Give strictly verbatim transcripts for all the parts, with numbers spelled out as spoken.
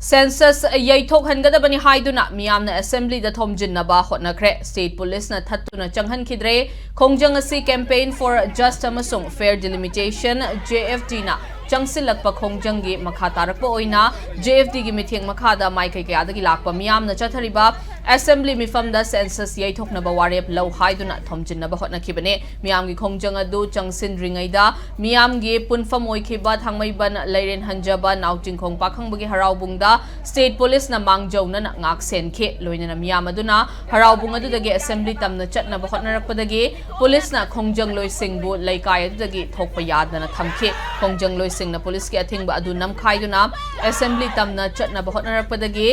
Census ꯌꯩꯊꯣꯛꯍꯟꯒꯗꯕꯅꯤ ꯍꯥꯏꯗꯨꯅ ꯃꯤꯌꯥꯝꯅ ꯑꯦꯁꯦꯝꯕ꯭ꯂꯤꯗ ꯊꯣꯝꯖꯤꯟꯅꯕ ꯍꯣꯠꯅꯈ꯭ꯔꯦ꯫ State ꯄꯨꯂꯤꯁꯅ ꯊꯠꯇꯨꯅ ꯆꯪꯍꯟꯈꯤꯗ꯭ꯔꯦ꯫ ꯈꯣꯡꯖꯪ ꯑꯁꯤ Campaign for Just ꯑꯃꯁꯨꯡ Fair Delimitation, J F D ꯅ ꯆꯪꯁꯤꯜꯂꯛꯄ ꯈꯣꯡꯖꯪꯒꯤ ꯃꯈꯥ ꯇꯥꯔꯛꯄ ꯑꯣꯏꯅ J F D ꯒꯤ ꯃꯤꯠꯌꯦꯡ ꯃꯈꯥꯗ ꯃꯥꯏꯀꯩ ꯀꯌꯥꯗꯒꯤ ꯂꯥꯛꯄ ꯃꯤꯌꯥꯝꯅ ꯆꯠꯊꯔꯤꯕ ꯑꯦꯁꯦꯝꯕ꯭ꯂꯤ ꯃꯤꯐꯝꯗ census ꯌꯩꯊꯣꯛꯅꯕ ꯋꯥꯔꯦꯞ ꯂꯧ ꯍꯥꯏꯗꯨꯅ ꯊꯣꯝꯖꯤꯟꯅꯕ ꯍꯣꯠꯅꯈꯤꯕꯅꯤ꯫ ꯃꯤꯌꯥꯝꯒꯤ ꯈꯣꯡꯖꯪ ꯑꯗꯨ ꯆꯪꯁꯤꯟꯗ꯭ꯔꯤꯉꯩꯗ ꯃꯤꯌꯥꯝꯒꯤ ꯄꯨꯟꯐꯝ ꯑꯣꯏꯈꯤꯕ ꯊꯥꯡꯃꯩꯕꯟ ꯂꯩꯔꯦꯟ ꯍꯟꯖꯕ ꯅꯥꯎꯆꯤꯡꯈꯣꯡ ꯄꯥꯈꯪꯕꯒꯤ ꯍꯔꯥꯎꯕꯨꯡꯗ ꯁ꯭ꯇꯦꯠ ꯄꯨꯂꯤꯁꯅ ꯃꯥꯡꯖꯧꯅꯅ ꯉꯥꯛ ꯁꯦꯟꯈꯤ꯫ ꯂꯣꯏꯅꯅ ꯃꯤꯌꯥꯝ ꯑꯗꯨꯅ ꯍꯔꯥꯎꯕꯨꯡ ꯑꯗꯨꯗꯒꯤ ꯑꯦꯁꯦꯝꯕ꯭ꯂꯤ ꯇꯝꯅ ꯆꯠꯅꯕ ꯍꯣꯠꯅꯔꯛꯄꯗꯒꯤ ꯄꯨꯂꯤꯁꯅ ꯈꯣꯡꯖꯪꯂꯣꯏꯁꯤꯡꯕꯨ ꯂꯩꯀꯥꯏ ꯑꯗꯨꯗꯒꯤ ꯊꯣꯛꯄ ꯌꯥꯗꯅ ꯊꯝꯈꯤ꯫ ꯈꯣꯡꯖꯪꯂꯣꯏꯁꯤꯡꯅ ꯄꯨꯂꯤꯁꯀꯤ ꯑꯊꯤꯡꯕ ꯑꯗꯨ ꯅꯝꯈꯥꯏꯗꯨꯅ ꯑꯦꯁꯦꯝꯕ꯭ꯂꯤ ꯇꯝꯅ ꯆꯠꯅꯕ ꯍꯣꯠꯅꯔꯛꯄꯗꯒꯤ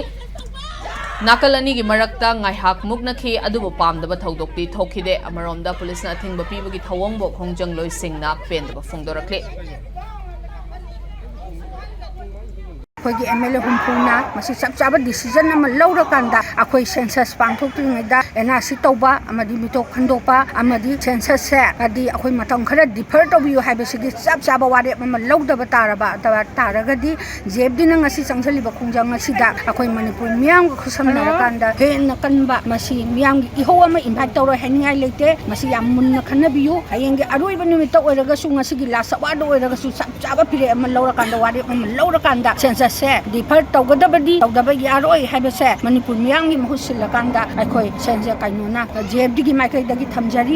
ꯅꯥꯀꯜ ꯑꯅꯤꯒꯤ ꯃꯔꯛꯇ ꯉꯥꯏꯍꯥꯛ ꯃꯨꯛꯅꯈꯤ, ꯑꯗꯨꯕꯨ ꯄꯥꯝꯗꯕ ꯊꯧꯗꯣꯛꯇꯤ ꯊꯣꯛꯈꯤꯗꯦ꯫ ꯑꯃꯔꯣꯝꯗ ꯄꯨꯂꯤꯁꯅ ꯑꯊꯤꯡꯕ ꯄꯤꯕꯒꯤ ꯊꯧꯑꯣꯡꯕꯨ ꯈꯣꯡꯖꯪꯂꯣꯏꯁꯤꯡꯅ ꯄꯦꯟꯗꯕ ꯐꯣꯡꯗꯣꯔꯛꯂꯤ꯫ ꯑꯩꯈꯣꯏꯒꯤ M L A ꯍꯨꯝꯐꯨꯅ ꯃꯁꯤ ꯆꯞ ꯆꯥꯕ decision ꯑꯃ ꯂꯧꯔꯀꯥꯟꯗ ꯑꯩꯈꯣꯏ census ꯄꯥꯡꯊꯣꯛꯇ꯭ꯔꯤꯉꯩꯗ N R C ꯇꯧꯕ ꯑꯃꯗꯤ ꯃꯤꯇꯣꯞ ꯈꯟꯗꯣꯛꯄ ꯑꯃꯗꯤ census ꯁꯦ ꯍꯥꯏꯗꯤ ꯑꯩꯈꯣꯏ ꯃꯇꯝ ꯈꯔ defer ꯇꯧꯕꯤꯌꯨ ꯍꯥꯏꯕꯁꯤꯒꯤ ꯆꯞ ꯆꯥꯕ ꯋꯥꯔꯦꯞ ꯑꯃ ꯂꯧꯗꯕ ꯇꯥꯔꯕ, ꯇꯥꯔꯒꯗꯤ J F D ꯅ ꯉꯁꯤ ꯆꯪꯁꯤꯜꯂꯤꯕ ꯈꯣꯡꯖꯪ ꯑꯁꯤꯗ ꯑꯩꯈꯣꯏ ꯃꯅꯤꯄꯨꯔ ꯃꯤꯌꯥꯝꯒ ꯈꯨꯠꯁꯝꯅꯔꯀꯥꯟꯗ ꯍꯦꯟꯅ ꯀꯟꯕ ꯃꯁꯤ ꯃꯤꯌꯥꯝꯒꯤ ꯏꯍꯧ ꯑꯃ invite ꯇꯧꯔꯣꯏ ꯍꯥꯏꯅꯤꯡꯉꯥꯏ ꯂꯩꯇꯦ꯫ ꯃꯁꯤ ꯌꯥꯝ ꯃꯨꯟꯅ ꯈꯟꯅꯕꯤꯌꯨ꯫ ꯍꯌꯦꯡꯒꯤ ꯑꯔꯣꯏꯕ ꯅꯨꯃꯤꯠꯇ ꯑꯣꯏꯔꯒꯁꯨ, ꯉꯁꯤꯒꯤ last hour ꯗ ꯑꯣꯏꯔꯒꯁꯨ ꯆꯞ ꯆꯥꯕ ꯐꯤꯔꯦꯞ ꯑꯃ ꯂꯧꯔꯀꯥꯟꯗ, ꯋꯥꯔꯦꯞ ꯑꯃ ꯂꯧꯔꯀꯥꯟꯗ census ꯁꯦ defer ꯇꯧꯒꯗꯕꯗꯤ ꯇꯧꯗꯕ ꯌꯥꯔꯣꯏ ꯍꯥꯏꯕꯁꯦ ꯃꯅꯤꯄꯨꯔ ꯃꯤꯌꯥꯝꯒꯤ ꯃꯍꯨꯠ ꯁꯤꯜꯂꯀꯥꯟꯗ ꯑꯩꯈꯣꯏ ꯁꯦꯟꯖꯦ ꯀꯩꯅꯣꯅ J F D ꯒꯤ ꯃꯥꯏꯀꯩꯗꯒꯤ ꯊꯝꯖꯔꯤ꯫